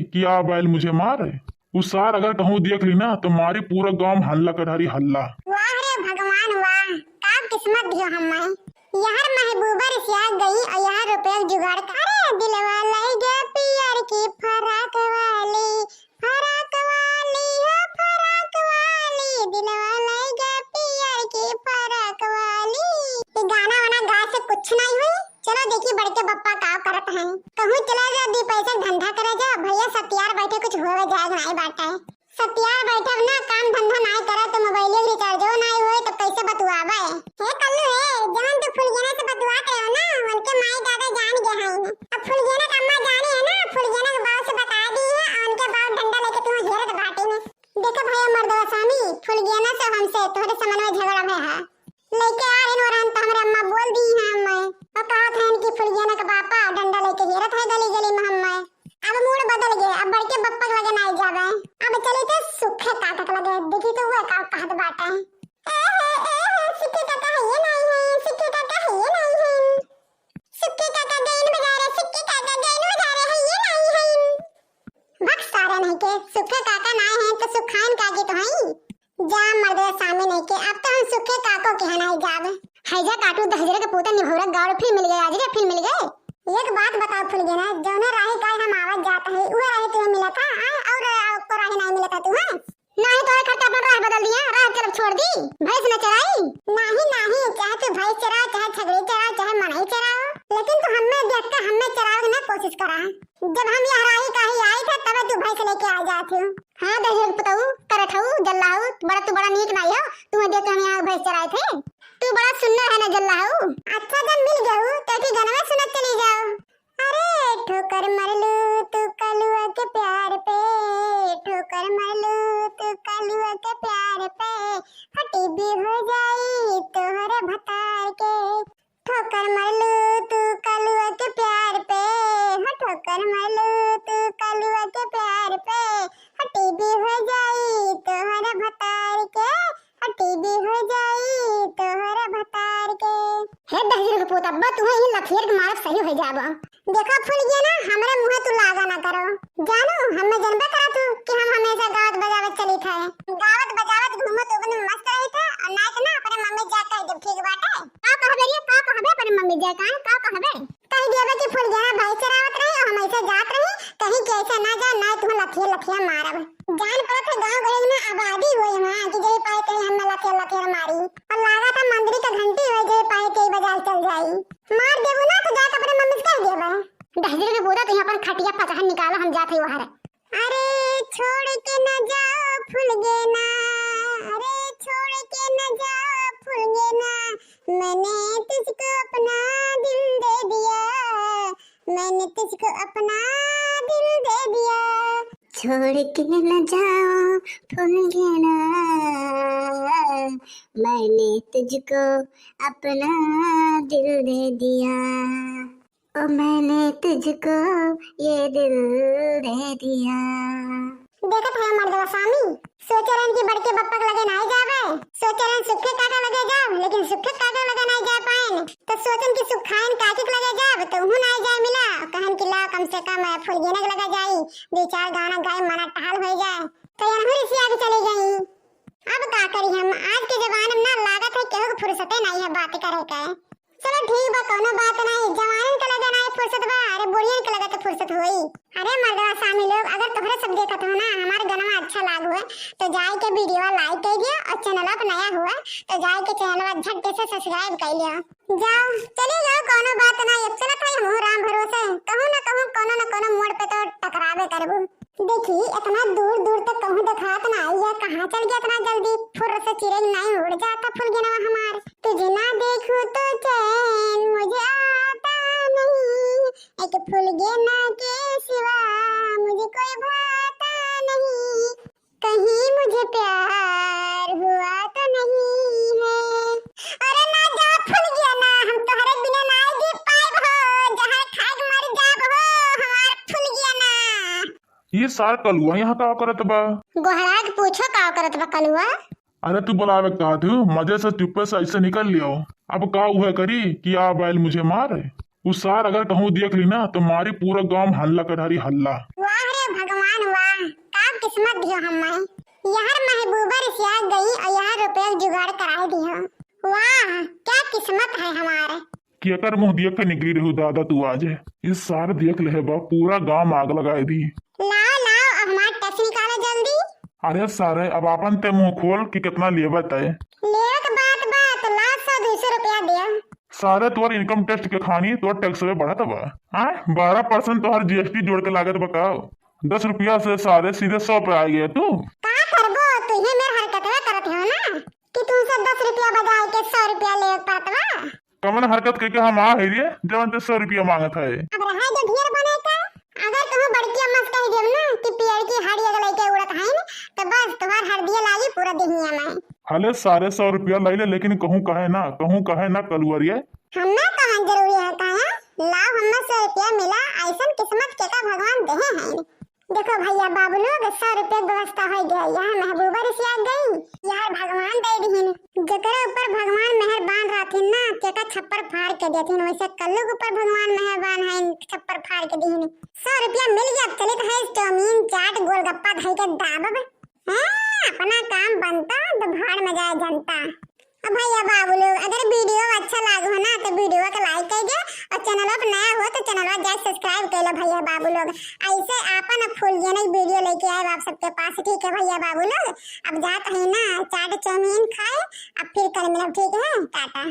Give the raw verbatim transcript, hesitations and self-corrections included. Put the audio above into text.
कि आ बैल मुझे मार। उ सार अगर कहूँ देख ली ना तो मारी पूरा गाँव में हल्ला कर डारी हल्ला। वाह रे भगवान वाह, का किस्मत दियो हमें। यार महबूबा रिसिया गई और यार रुपया जुगाड़ कर। अरे दिलवा लाई गया पियर की फराक वाली, फराक वाली हो फराक वाली, दिलवा लाई गया पियर की फराक वाली। ये गाना वाना गा से कुछ नहीं हुई। चलो देखी बड़के बप्पा का करत हैं। कहूँ चला जा, दी पैसा धंधा करे जा, भैया सतियार बैठे कुछ होवे जाए नहीं बाटे। सतियार बैठब ना, काम धंधा नाय करब तो मोबाइल के रिचार्जो नाय होए तो कैसे बतुआबे? हे कल्लू हे, जहन तू फुलगेना से बतुआत रहो ना, उनके माई दादा जान गए हैं। अब फुलगेना के अम्मा जानी है ना, फुलगेना के बाप से बता दी है और उनके बाप डंडा लेके तुम्हें घेरत बाटे में। देखो भैया मर्दवा स्वामी, फुलगेना से हमसे तोहरे समन में झगड़ा भय है। लेके आ रहे नोरहन तो हमरे अम्मा बोल दी है हमें। और कहत हैं कि फुलगेना के बापा डंडा लेके घेरत है गली गली में हमें। अब मूड बदल गए, अब बड़के बप्पा के लगे नाई जावे। अब चली थे सुखे काका के लगे, देखी तो वो का कहत बाटे। ए हे, ए हे, सुखे काका है ये नाई है, सुखे काका है ये नाई है। सुखे काका गइन बजारे, सुखे काका गइन बजारे है ये नाई है। भक सारे नहीं के, सुखे काका नाई है तो सुखाइन काकी तो है। जा मर्दे सामी नहीं के, अब तो हम सुखे काको के हनाई जाब। है जा काटू दहजरे के पूता निभौरा गाड़ फिर मिल गए, आज रे फिर मिल गए। एक बात बताओ फुलगेना, जौने राही काहे हम आवत जात है, उहे राही तुम्हें मिला था, आए और को राही नहीं मिला था तू, हाँ? नाही तो खर्चा अपन राह बदल दिया, राह चलब छोड़ दी, भैंस न चराई। नाही, नाही, चाहे तू भैंस चराओ, चाहे छगड़ी चराओ, चाहे मनई चराओ, लेकिन तू हमें देख के हमें चरावे के ना कोशिश करा। जब हम यह राही काहे आई थे, तबे तू भैंस लेके आ जात हो। हाँ, दहिजर के पुतऊ, करत हऊ, जल्ला हऊ, बड़ा तू बड़ा नीक नाई हो, तू देख के हम यहाँ भैंस चराए थे। तू बड़ा सुन्नर है ना, जल्ला हऊ। अच्छा, जब मिल गऊ, तो एक ही गनवा सुनत चली जाओ। अरे ठोकर मरलू तू कलुआ के प्यार पे, ठोकर मरलू तू कलुआ के प्यार पे, फटी भी हो जाई तोहरे भतार के। ठोकर मरलू तू कलुआ के प्यार पे, हो ठोकर मरलू तू कलुआ के प्यार पे, फटी भी हो जाई तोहरे भतार के, फटी भी हो जाई तोहरे भतार के। हे दहिजर के पूत, अब्बा तुहे ही लखेर के मारब सही हो जाबो। देखो फुलगेना, हमरे मुँहे तू लागा ना करो। जानू, हमें जनबे करा तू कि हम हमेशा गावत बजावत चली थे। गावत बजावत घूमत उगने मस्त रही थे और नाच ना अपने मम्मी जा कह देब, ठीक बाटे? का कहबे रे, का कहबे अपने मम्मी जा का, का कहबे? कह देबे कि फुलगेना भैंस चरावत रही और हम ऐसे जात रही, कहीं कि ऐसे ना जाए, ना तुम्हें लथिया लथिया मारब। जान पड़त है गाँव गरीब में आबादी हुई वहाँ कि जही पाए कहीं हमें लथिया लथिया मारी। और लागा था मंदिर का घंटी हुई जही पाए कहीं बाजार चल जाई। मार देबू ना तो जाके अपने मम्मी से कह देबे। दहिजर के पूत, तू अपन खटिया पचहन निकालो, हम जात हई बाहर। अरे छोड़ के न जाओ फुलगेना, अरे छोड़ के न जाओ फुलगेना, मैंने तुझको अपना दिल दे दिया, मैंने तुझको अपना दिल दे दिया। छोड़ के न जाओ फुलगेना, मैंने तुझको अपना दिल दे दिया। ओ मैंने तुझको ये दिल दे दिया। देखत है मर्दवा स्वामी, सोचे रहन कि बड़के बप्पा के लगे नाई जावे, सोचे रहन सुखे काका लगे जाओ, लेकिन सुखे काका लगे नाई जा पाएन। तो सोचन कि सुखाइन काकी के लगे जाब, तो उहू नाई जाए मिला। कहन कि ला कम से कम फुलगेना के लगे जाई, दो चार गाना गाए, मना टहल हो जाए। तो यहाँ रिसिया के चली गई। अब का करी हम, आज के जमाने में ना लागत है केहू के फुर्सते नहीं है बात करे के। चलो ठीक बा, कौनो बात नहीं, जवानन के लगे नहीं फुर्सत बा, अरे बुढ़ियन के लगे तो फुर्सत होई। अरे मर्दवा स्वामी लोग, अगर तोहरे सब देखत हो ना, हमार गनवा अच्छा लाग हुए तो जाए के वीडियो like कर दियो और चैनल पर नया हुए तो जाए के चैनल झट से सब्सक्राइब कर लियो। जाओ, चले जाओ, कौनो बात ना, अब चलत है हमहू राम भरोसे, कहूँ ना कहूँ कौनो ना कौनो मोड़ पे तो टकरावे करबू। देखी, इतना दूर दूर तक कहूँ देखात ना, यह कहाँ चल गया इतना जल्दी, फुर्र से चिरंग नहीं उड़ जाता फुलगेनवा हमार। तुझे ना देखूं तो चैन मुझे आता नहीं, एक फुलगेना के सिवा मुझे कोई भाता नहीं। कहीं मुझे प्यार हुआ तो नहीं है। अरे ना जा फुलगेना, हम तोहरे बिना ना जी पाएब हो, जहर खाए के मर जाब हो, हमार फुलगेना। ये सार कलुआ यहाँ का करत बा? गोहरा के पूछो का करत बा कलुआ। अरे तू बुलावे का तू, मजे से चुप्पे से ऐसे निकल लियो। अब का उहे करी कि आ बैल मुझे मार। उ सार अगर कहूँ देख ली ना तो मारी पूरा गांव में हल्ला कटारी हल्ला। वाह रे भगवान। वाह, का किस्मत दियो हम्मे। यार महबूबा रिसिया गई और यार रुपया जुगाड़ कराए दियो। वाह, क्या किस्मत है हमारे। केकर मुँह देख के निकली रहू दादा तू आज? ई सारे देख लेहे बा, पूरा गाँव में आग लगाए दी। लाओ, लाओ, अब हमार टैक्स निकालो जल्दी। अरे सारे, अब आपन ते मुँह खोल कि कितना लेबा तय। लेवे के बात बा तो लाओ, सौ दो सौ रुपया दियो। सारे, तोर इनकम टैक्स के खानी तोर टैक्स में बढ़त बा। हाँ, बारह परसेंट तोहर जीएसटी जोड़ के लागत बा का? दस रुपया से सारे सीधे सौ पे आ गया तू। का करबो, तू ये मेर हरकतवे करत हो ना कि तुमसे दस रुपया बजाए के सौ रुपया लेवे के पड़त बा। कवन हरकत कइके हम आ है रे, जवन ते सौ रुपया मांगत है? अब रहा जो ढेर बने का, अगर कहूँ बड़की अम्मा से कह देब ना कि पेड़ की हर एक लइके उड़त हइन, तो बस तोहार हरदिया लागी पूरा देहिया में। हले सारे सौ रुपया लइ ले, लेकिन कहूँ कहे ना, कहूँ कहे ना कलुअरिया। हमें कवन जरूरी है कहे? लाओ, हमें सौ रुपया मिला, ऐसन किस्मत केका भगवान देहे हैं। देखो भैया बाबू लोग, सौ रुपया के व्यवस्था हो गया। यहाँ महबूबा रिसिया गई, यहाँ भगवान दे दिहिन। जेकरे ऊपर भगवान मेहरबान रहथिन ना, तेका छप्पर फाड़ के देथिन, वैसे कल्लू के ऊपर भगवान मेहरबान है, छप्पर फाड़ के दिहिन। सौ रुपया मिल गया, अब चलित है चाउमीन, चाट, गोलगप्पा धई के दाबब। हाँ, अपना काम बनता तो भाड़ में जाए जनता। अब भैया बाबू लोग, अगर वीडियो अच्छा लागो हो ना, तो वीडियो के लाइक कर दे, और चैनल पर नया हो तो चैनल जाए सब्सक्राइब कर लो भैया बाबू लोग। ऐसे आपन फुलगेनक वीडियो लेके आए आप सबके पास, ठीक है भैया बाबू लोग। अब जात है ना चाट चाउमीन खाए, अब फिर कल मिलब, ठीक है, टाटा।